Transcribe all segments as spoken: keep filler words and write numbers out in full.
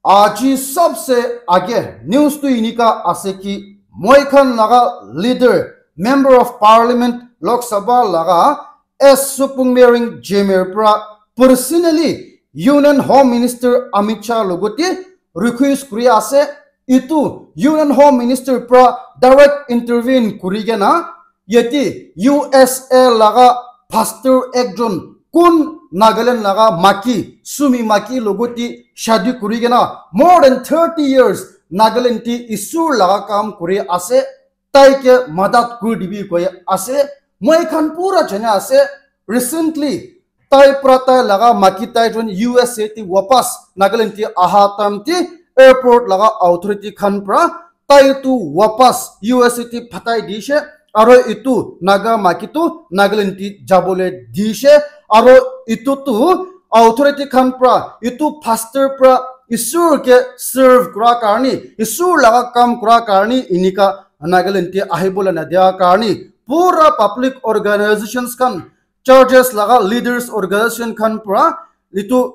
Aji sabse aage news tu inika ase ki moi khan laga leader, Member of Parliament, Lok Sabha laga S Supungmering Jimir pra personally Union Home Minister Amit Shah logote request kuri ase. Itu Union Home Minister pra direct intervene kuri kena yate U S A laga pastor ekjon kun Nagaland laga maki, Sumi maki logote shadi kuri kena more than thirty years Nagaland te Isur laga kam kuri ase. Tai ke madat kuri dibi koi ase. Moi khan pura jana ase. Recently, tai pra tai laga maki tai jon U S A te wapas Nagaland te aha time te airport laga authority khan pra tai tu wapas U S A te phatai dishe, aro itu Naga maki tu Nagaland te jabole dishe, aro itu tu authority khan pra itu pastor pra Isur ke serve kura karni, Isur laga kam kura karni inika Nagaland te ahibole nadia karni pura public organizations khan, churches laga leaders organization khan pra itu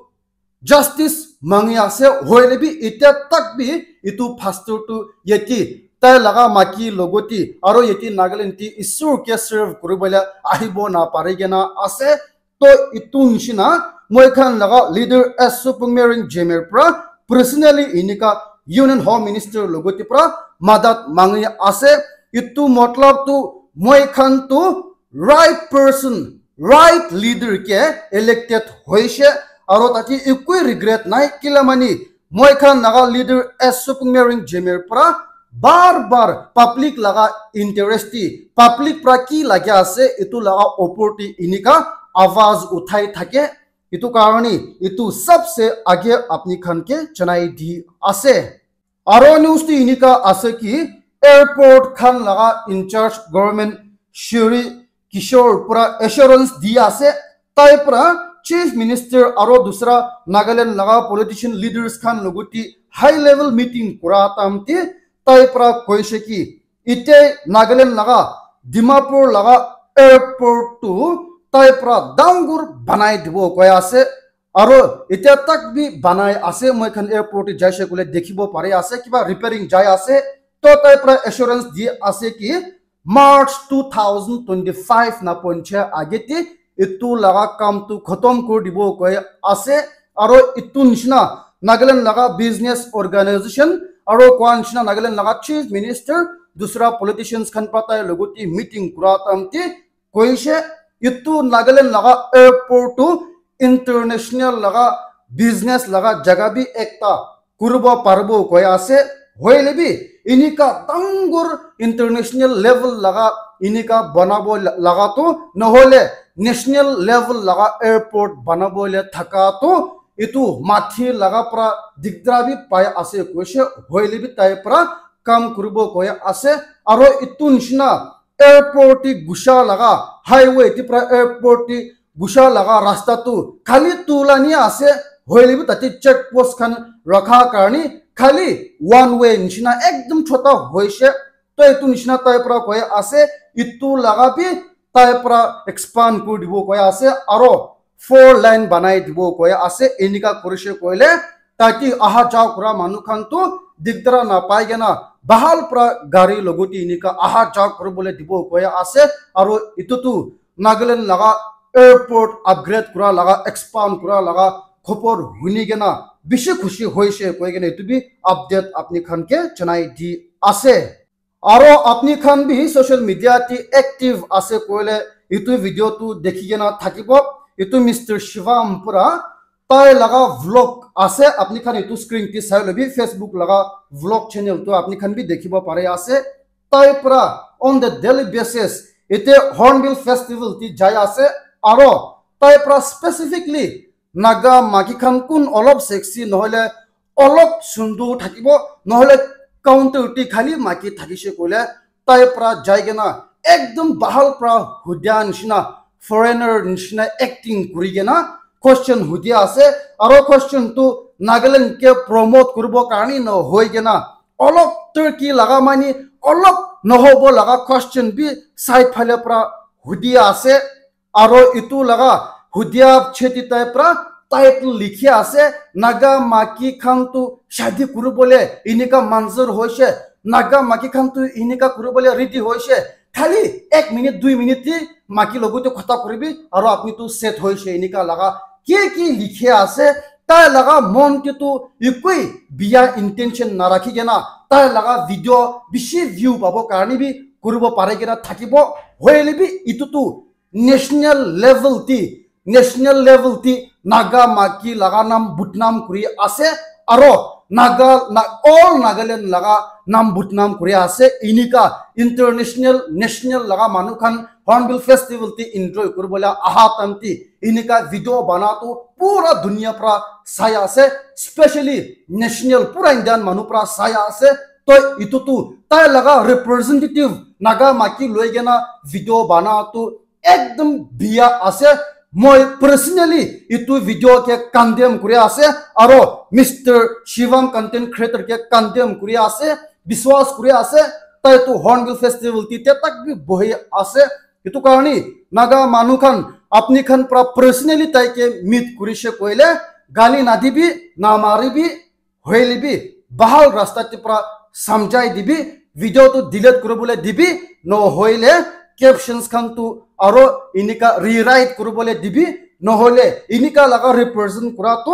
justice mangi ase. Hoile bi itya tak bi itu pastor tu yate tai laga maki logote aro yate Nagaland te Isur ke serve kuribole ahibo na pari kena ase. To itu nishina moi khan laga leader S Supungmering Jimir pra personally inika Union Home Minister logote pra madat mangi ase. Itu matlab tu moi khan tu right person, right leader ke elected hoise, aro tate ekoi regret nai, kila mani moi khan laga leader S Supungmering Jimir pra bar bar public laga interest te, public pra ki lage ase itu laga opor te inika awaz uthai thake. Itu karni itu sabse aage apni khan ke janai di ase. Aro news tu inika ase ki airport khan laga in charge government Shri Kishore pra assurance di ase. Tai pra Chief Minister aro dusra Nagaland laga politician leaders khan logote high level meeting kura time te tai pra koise ki ite Nagaland laga Dimapur laga airport tu tai pra dangor banai dibo koi ase. Aro itya tak bi banai ase, moi khan airport te jaise koile dikhibo pari ase, kiba repairing jai ase. To tai pra assurance di ase ki March two thousand twenty-five na ponche agete itu laga kam tu khotom kuri dibo koi ase. Aro itu nishina Nagaland laga business organization aro koa nishina Nagaland laga chief minister, dusra politicians khan pra tai logote meeting kura time te koise, itu Nagaland laga airport tu international laga business laga jaga bi ekta kuribo paribo koi ase. Hoile bi inika dangor international level laga inika banabo la-, laga tu nohole national level laga airport banabo le thaka tu itu mathi laga pra dikdra bi pai ase koise. Hoile bi tai pra kam kuribo koi ase. Aro itu nishina airport te gusha laga highway te pra airport te gusha laga rasta tu khali tulani ase, hoile bi tate check post khan rakha karni khali one way nishina ekdum chota hoise. To itu nishina tai pra koi ase, itu laga bi tai pra expand kuri dibo koi ase, aro four lane banai dibo koi ase. Enika korise koile tate aha ja kura manu khan tu dikdara na pai kena bahal pra gari logote enika aha ja kuribole dibo koi ase. Aro itu tu Nagaland laga airport upgrade kura laga, expand kura laga khobor huni kena bishi khushi hoise koi kena itu bi update apni khan ke janai di ase. Aro apni khan bi social media te active ase koile itu video tu dekhi kena thakibo. Itu Mister Shivam pra tai laga vlog ase, apni khan itu screen te sai lobi, Facebook laga vlog channel tu apni khan bi dekhibo pare ase. Tai pra on the daily basis ite Hornbill Festival te jai ase, aro tai pra specifically Naga maki khan kun olop sexy nohole olop sundur thakibo, nohole counter te khali maki thakise koile tai pra jai kena ekdum bahal pra hudia nishina, foreigner nishina acting kuri kena question hudia ase. Aro question tu Nagaland ke promote kuribo karni nohoi kena olop turkey laga mani olop nohobo laga question bi side phale pra hudia ase. Aro itu laga hudia cheti tai pra title likhi ase, Naga maki khan tu shadi kuribole inika manzur hoise, Naga maki khan tu inika kuribole ready hoise. Khali ek minute, dui minute te maki logote khota kuribi, aro apni tu set hoise inika laga ki ki likhi ase, tai laga mon te tu ekoi biya intention narakhi kena, tai laga video bishi view pabo karne bi kuribo pare kena thakibo. Hoile bi itu tu national level te, national level te Naga maki laga nam budnam kuri ase, aro Naga, na, all Nagaland laga nam budnam kuri ase. Inika international, national laga manu khan Hornbill Festival te enjoy kuribole aha time te inika video bana tu pura dunia pra sai ase, specially national, pura Indian manu pra sai ase. Toi itu tu tai laga representative Naga maki loi kena video bana tu ekdum biya ase. Moi personally itu video ke condemn kuri ase, aro Mister Shivam content creator ke condemn kuri ase, biswas kuri ase. Tai tu Hornbill Festival te tak bi bohi ase. Itu karne Naga manu khan apni khan pra personally tai ke meet kurise koile gali nadibi, namaribi, hoile bi bahal rasta te pra samjhai dibi, video tu delete kuribole dibi, nohoile captions khan tu aro inika rewrite kuribole dibi, nohoile inika laga represent kura tu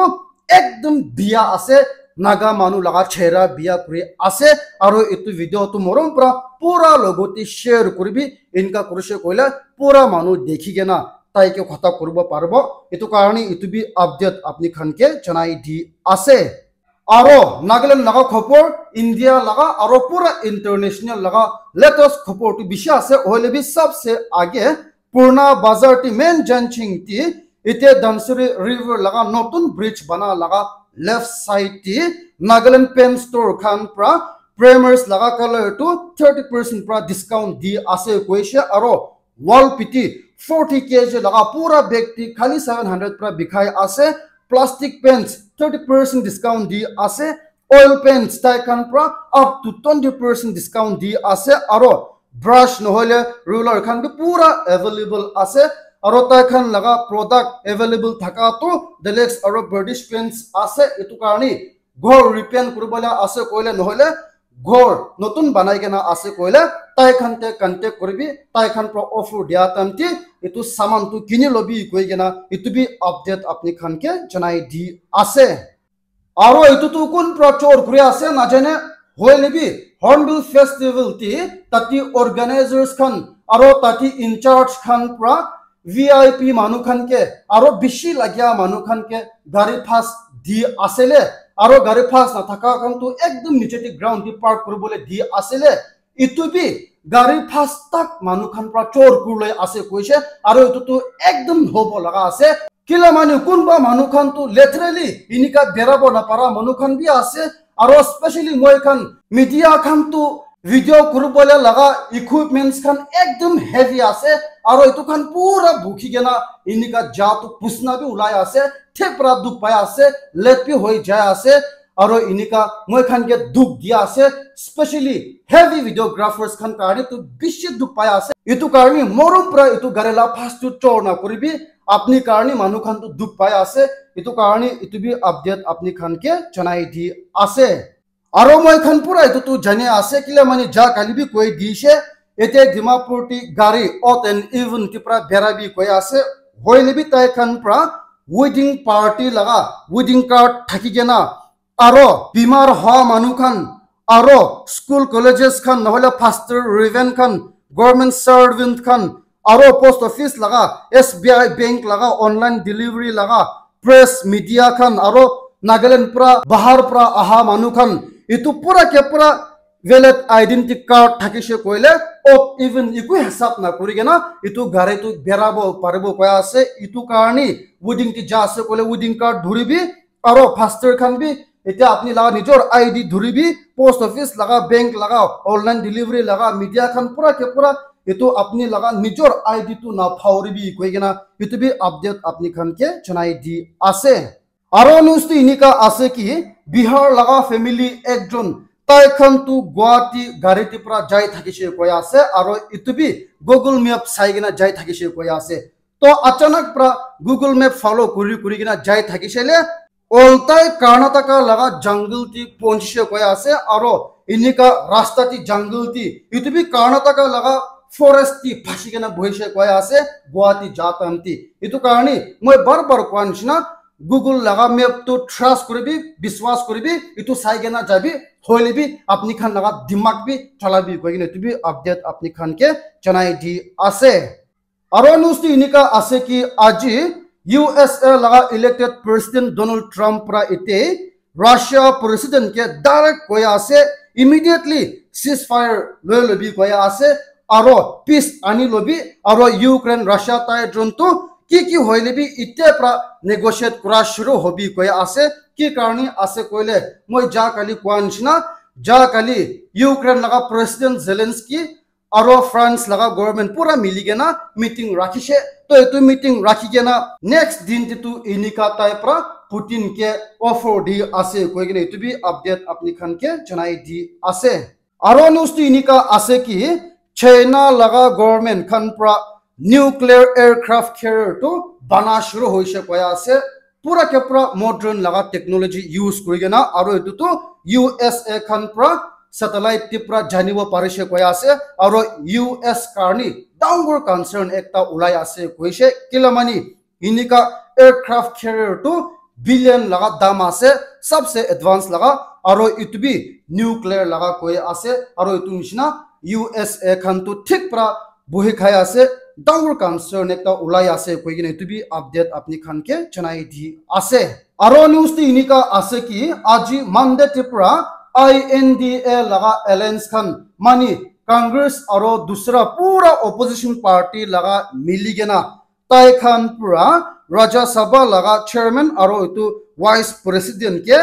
ekdum biya ase, Naga manu laga chehra biya kuri ase, aro itu video tu morom pra pura logote share kuribi, inika kurise koile pura manu dekhi kena tai ke khota kuribo paribo. Itu karne itu bi update apni khan ke janai di ase. Aro Nagaland laga khobor, India laga aro pura international laga latest khobor tu bishi ase, hoile bi sabse age Purna Bazar ti main junction ti ite Dhansiri River laga notun bridge bana laga left side ti Nagaland Pen Store khan pra primers laga color tu thirty percent pra discount di ase koise, aro wall piti forty K G laga pura bag ti khali seven hundred pra bikhai ase, plastic pens thirty percent discount di ase, oil pens tai khan pra up to twenty percent discount di ase, aro brush nohoile ruler khan bi pura available ase, aro tai khan laga product available thaka tu Dulux aro British pens ase. Itu karne ghor repaint kuribole ase koile nohoile ghor notun banai kena ase koile tai khan te contact kuribi, tai khan pra offer dia time te itu saman tu kini lobi koi kena itu bi update apni khan ke janai di ase. Aro itu tu kun pra chor kuri ase najane, hoile bi Hornbill Festival ti tati organizers khan aro tati in charge khan pra V I P manu khan ke aro bishi lagia manu khan ke gari pass di ase le, aro gari pass na thaka khan tu ekdum niche te ground te park kuribole di ase le, itu bi gari pass tak manu khan pra chor kurloi ase koise, aro itu tu ekdum hobo laga ase. Kila manu kunba manu khan tu literally inika berabo na para manu khan bi ase, aro specially moi khan media khan tu video kuribole laga equipments khan ekdum heavy ase, aro itu khan pura bukhi kena inika ja tu pusna bi ulai ase, thepra dukh pai ase, let bi hoi jai ase, aro inika moi khan ke dukh dia ase, specially heavy videographers khan karne tu bishi dukh pai ase. Itu karne morom pra itu gari la pass tu chor na kuribi, apni karne manu khan tu dukh pai ase, itu karne itu bi update apni khan ke janai di ase. Aro moi khan pura itu tu jani ase, kila mani ja kali bi koi dishe, ete Dimapur ti gari odd and even ti pra bera bi koi ase, hoile bi tai khan pra wedding party laga wedding card thaki kena, aro bimar hoa manu khan, aro school colleges khan, nohole pastor, reverend khan, government servant khan, aro post office laga, S B I bank laga, online delivery laga, press, media khan, aro Nagaland pra, bahar pra aha manu khan, itu pura ke pura valid identity card thakishe koile, odd even iku hisab na kuri kena, itu gari tu berabo paribo koi ase, itu karne wedding ti ja ase koile wedding card dhuribi, aro pastor khan bi, etia apni laga nijor I D dhuribi, post office laga, bank laga, online delivery laga, media khan pura ke pura, itu apni laga nijor I D tu na phauribi koi kena, itu bi update apni khan ke janai di ase. Aro news tu inika ase ki, Bihar laga family ekjon, tai khan tu Guwahati gari ti pura jai thakishe koi ase, aro itu bi Google Map sai kena jai thakishe koi ase. To achanak pra Google Map follow kuri kuri kena jai thakishe le, oltai Karnataka laga jungle ti ponchise koi ase, aro inika rasta ti jungle ti, itu bi Karnataka laga forest ti phashi kena bohishe koi ase, Guwahati ja time ti. Itu karni moi bar bar koa nishina, Google laga map tu trust kuribi, biswas kuribi, itu sai kena jabi, hoile bi apni khan laga dimag bi chalabi koi kena itu bi update apni khan ke janai di ase. Aro news tu inika ase ki aji U S A laga elected president Donald Trump pra ite Russia president ke direct koi ase, immediately ceasefire loi lobi koi ase, aro peace ani lobi, aro Ukraine Russia tai jontu ki ki hoile bi ite pra negotiate kura shuru hobi koi ase. Ki karni ase koile, moi ja kali koa nishina, ja kali Ukraine laga president Zelensky aro France laga government pura mili kena meeting rakhishe. To etu meeting rakhi kena next din te tu inika tai pra Putin ke offer di ase koi kena etu bi update apni khan ke janai di ase. Aro news tu inika ase ki China laga government khan pra nuclear aircraft carrier tu bana shuru hoishe koi ase. Pura ke pura modern laga technology use kuri kena, aro etu tu U S A khan pra satellite ti pra janibo parishe koi ase, aro U S karni dangor concern ekta ulai ase koishe, kila mani inika aircraft carrier tu billion laga dam ase, sabse advance laga, aro etu bi nuclear laga koi ase, aro etu nishina U S A khan tu thik pra bohi khai ase, dangor concern ekta ulai ase koi kena etu bi update apni khan ke janai di ase. Aro news tu inika ase ki aji Monday te pra I N D A laga alliance khan mani Congress aro dusra pura opposition party laga mili kena tai khan pura Rajya Sabha laga chairman aro etu vice president ke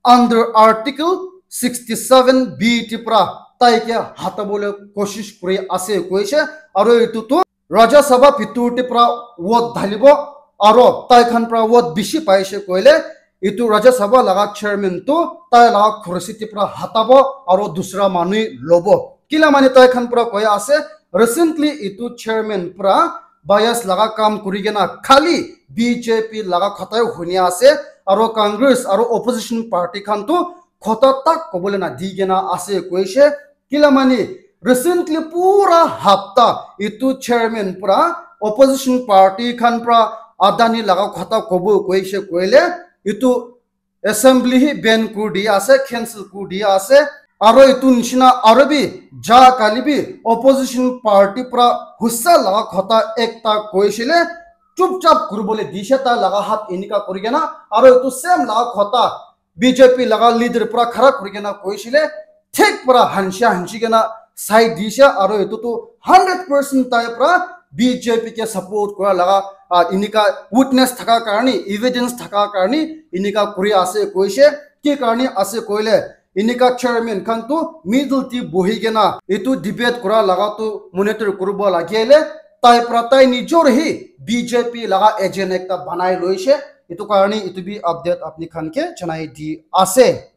under Article sixty seven B ti pra tai ke hatabole koshish kuri ase koishe, aro etu tu Rajya Sabha bhitor ti pra vote dhalibo, aro tai khan pra vote bishi paishe koile etu Rajya Sabha laga chairman tu tai laga khursi ti pra hatabo aro dusra manu lobo. Kila mane tai khan pra koi ase, recently etu chairman pra bias laga kam kuri kena khali B J P laga khota huni ase, aro Congress aro opposition party khan tu khota tak kobole na di kena ase koishe. Kila mani recently pura hapta etu chairman pra opposition party khan pra Adani laga khota kobo koishe koile etu assembly hi ban kuri di ase, cancel kuri di ase. Aro etu nishina aro bi ja kali bi opposition party pra hussa laga khota ekta koishile chupchap kuribole dishe tai laga hat enika kuri kena, aro etu same laga khota B J P laga leader pra khara kuri kena koishile thik pra hansha hanshi kena sai dishe, aro etu tu hundred percent tai pra B J P ke support kura laga, ah, enika witness thaka karni, evidence thaka karni enika kuri ase koishe. Ki karni ase koile enika chairman khan tu middle ti bohi kena etu debate kura laga tu monitor kuribo lagile tai pra tai nijor hi B J P laga agent ekta banai loishe. Etu karni etu bi update apni khan ke janai di ase.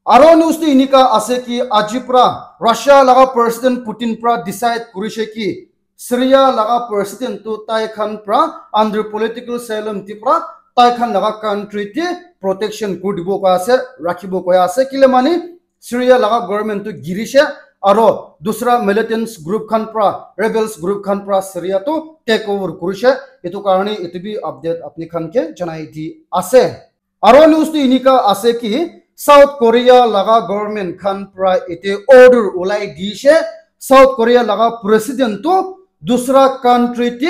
Aro news tu enika ase ki aji pra Russia laga president Putin pra decide kurishe ki Syria laga president tu tai khan pra under political asylum ti pra tai khan laga country ti protection kuri dibo koi ase, rakhibo koi ase. Kile mani Syria laga government tu girishe aro dusra militants group khan pra, rebels group khan pra Syria tu take over kurishe. Etu karni etu bi update apni khan ke janai di ase. Aro news tu enika ase ki South Korea laga government khan pra ete order ulai dishe, South Korea laga president tu dusra country ti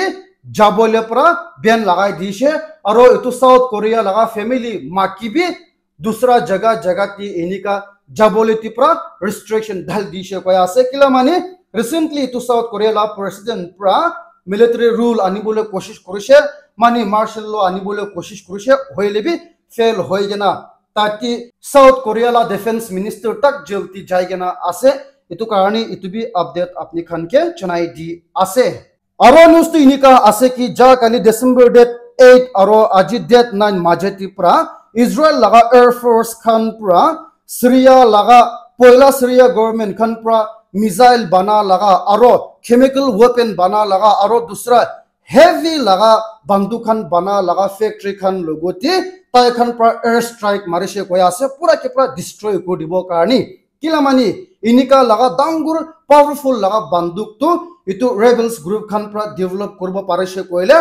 jabole pra ban lagai dishe, aro etu South Korea laga family maki bi dusra jaga jaga ti enika jabole ti pra restriction dhal dishe koi ase. Kila mane recently etu South Korea laga president pra military rule anibole koshish kurishe, mane martial law anibole koshish kurishe, hoile bi fail hoi kena tate South Korea la defense minister tak jail ti jai kena ase. Etu karni etu bi update apni khan ke janai di ase. Aro news tu enika ase ki ja kali December date eight aro aji date nine maje ti pra Israel laga air force khan pra Syria laga poila Syria government khan pra missile bana laga aro chemical weapon bana laga aro dusra heavy laga banduk khan bana laga factory khan logote tai khan pra air strike marishe koi ase, pura ke pura destroy kuri dibo karni. Kila mani, inika laga dangur powerful laga banduk tu itu rebels group khan pra develop kuribo parishe koile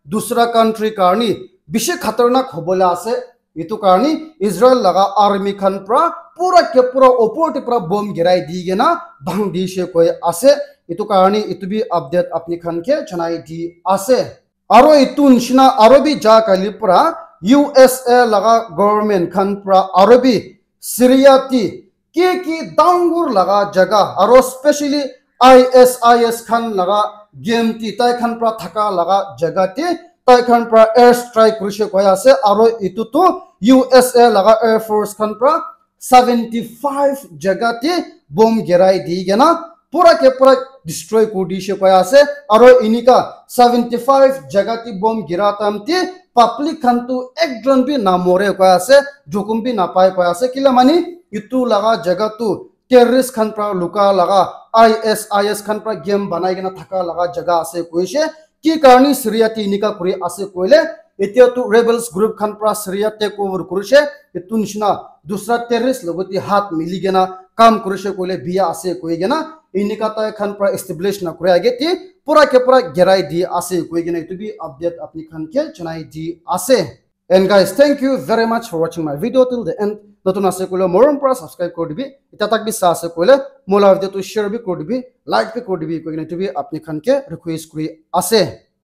dusra country karni bishi khatarnak hobole ase. Itu karni Israel laga army khan pra pura ke pura opor te pra bomb girai di kena bhang di she koi ase. Itu karni itu bi update apni khan ke janai di ase. Aro itu nishina aro bi ja kali pra U S A laga government khan pra aro bi Syria ti ki ki dangur laga jaga aro specially I S I S khan laga game ti tai khan pra thaka laga jaga ti tai khan pra air strike kurishe koi ase, aro itu tu U S A laga air force khan pra seventy five jaga ti bomb girai di kena pura ke pura destroy kuri dishe koi ase, aro inika seventy five jaga ti bomb gira time ti public khan tu ekjon bi na more koi ase, jokhom bi na pai koi ase, kila mani itu laga jaga tu terrorist khan pra luka laga I S I S khan pra game banai kena thaka laga jaga ase koishe. Ki karni Syria ti inika kuri ase koile, etia tu rebels group khan pra Syria take over kurishe, itu nishina dusra terrorist logote hat mili kena kam kurishe koile biya ase koi kena inika tai khan pra establish na kuri age ti pura ke pura girai di ase koi kena itu bi update apni khan ke janai di ase. And guys, thank you very much for watching my video till the end. Notun ase koile morom pra subscribe kuri dibi. Ita tak bi sa ase koile mola video tu share bi kuri dibi, like bi kuri dibi koi kena itu bi apni khan ke request kuri ase.